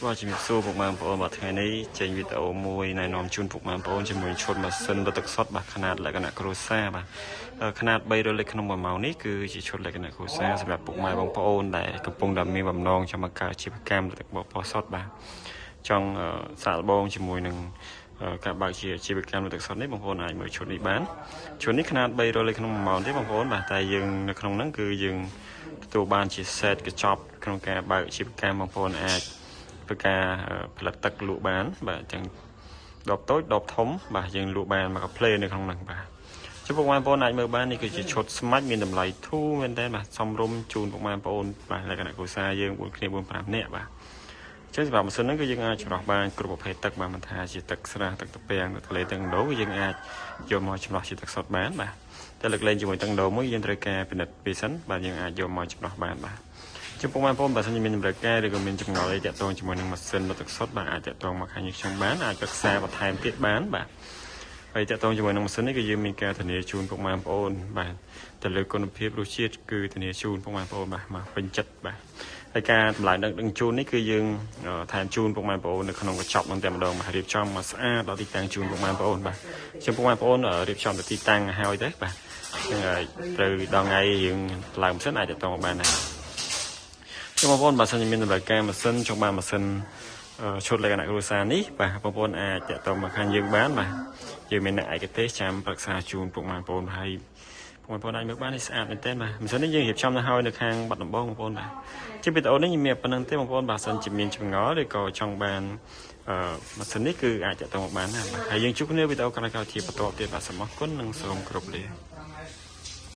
បាទជំរាបសួរពុកម៉ែបងប្អូនបាទថ្ងៃនេះចេញវីដេអូមួយណែនាំជូនពុកម៉ែបងប្អូនជាមួយឈុតម៉ាស៊ីនបទឹកសុទ្ធបាទຂະຫນាតលក្ខណៈគ្រួសារបាទຂະຫນាត300លីត្រក្នុង1ម៉ោងនេះគឺជាឈុតលក្ខណៈគ្រួសារសម្រាប់ពុកម៉ែបងប្អូនដែលកំពុងតែមានបំណងចង់បង្កើតអាជីវកម្មទឹកបបសុទ្ធបាទចង់សាកល្បងជាមួយនឹងការបើកជាអាជីវកម្មទឹកសុទ្ធនេះបងប្អូនអាចមើលឈុតនេះបានឈុតនេះຂະຫນាត300លីត្រក្នុង1ម៉ោងទេបងប្អូនបាទតែយើងនៅក្នុងហ្នឹងគឺយើងទទួលបានជា set កញ្ចប់ក្នុងការបើកអាជីវកម្មបងប្អូនអាចធ្វើការផលិតទឹកលក់បានបាទអញ្ចឹងដបតូចដបធំបាទយើងលក់បានមកកាផ្លេនៅក្នុងហ្នឹងបាទចំពោះបងប្អូនអាចមើលបាននេះគឺជាឈុតស្មាច់មានតម្លៃធូរមែនតើបាទសមរម្យជូនពុកម៉ែបងប្អូនបាទលក្ខណៈគ្រួសារយើង4គ្នា4 5នាក់បាទអញ្ចឹងសម្រាប់ម៉ាស៊ីនហ្នឹងគឺយើងអាចចម្រោះបានគ្រប់ប្រភេទទឹកបាទមិនថាជាទឹកស្រះទឹកត្រពាំងទឹកទន្លេទឹកដោគឺយើងអាចយកមកចម្រោះជាទឹកសុទ្ធបានបាទតែលើកលែងជាមួយទឹកដោមួយយើងត្រូវការពិនិត្យពីសិនបាទយើងអាចយកមកចម្រោះបានបាទចំពោះបងប្អូនបើសិនជាមានតម្រូវការឬក៏មានចម្ងល់អីតាក់ទងជាមួយនឹងម៉ាស៊ីនបត់ទឹកសុទ្ធបាទអាចតាក់ទងមកខាងយើងខ្ញុំបានអាចប្រឹក្សាបន្ថែមទៀតបានបាទហើយតាក់ទងជាមួយនឹងម៉ាស៊ីននេះគឺយើងមានការធានាជូនពុកម៉ែបងប្អូនបាទទៅលើគុណភាពរសជាតិគឺធានាជូនពុកម៉ែបងប្អូនបាទមកពេញចិត្តបាទហើយការតម្លើងដឹកជញ្ជូននេះគឺយើងថែមជូនពុកម៉ែបងប្អូននៅក្នុងកញ្ចប់នឹងតែម្ដងបាទរៀបចំមកស្អាតដល់ទីតាំងជូនពុកម៉ែបងប្អូនបាទចំពុកម៉ែបងប្អូនរៀបចំទៅទីតាំងហើយទេបាទអញ្ចឹងត្រូវដល់ថ្ងៃយើងឡើងម៉ាស៊ីនអាចតាក់ទងមកបានដែរ ចឹងបងប្អូនបើសិនជាមានតម្រូវការម៉ាស៊ីនចង់បានម៉ាស៊ីនឈុតលក្ខណៈគ្រួសារនេះបាទបងប្អូនអាចតាក់ទងមកខាងយើងបានបាទយើងមានអ្នកឯកទេសចាំប្រឹក្សាជូនពុកម៉ែបងប្អូនហើយពុកម៉ែបងប្អូនអាចមើលបាននេះស្អាតមែនទែនបាទម៉ាស៊ីននេះយើងរៀបចំទៅហើយនៅខាងបាត់ដំបងបងប្អូនបាទជាវីដេអូនេះខ្ញុំមានប៉ុណ្្នឹងទេបងប្អូនបាទសិនជាមានចម្ងល់ឬក៏ចង់បានអឺម៉ាស៊ីននេះគឺអាចតាក់ទងមកបានណាបាទហើយយើងជួបគ្នាវីដេអូក្រោយៗជាបន្តទៀតបាទសូមអរគុណនិងសូមគោរពលា។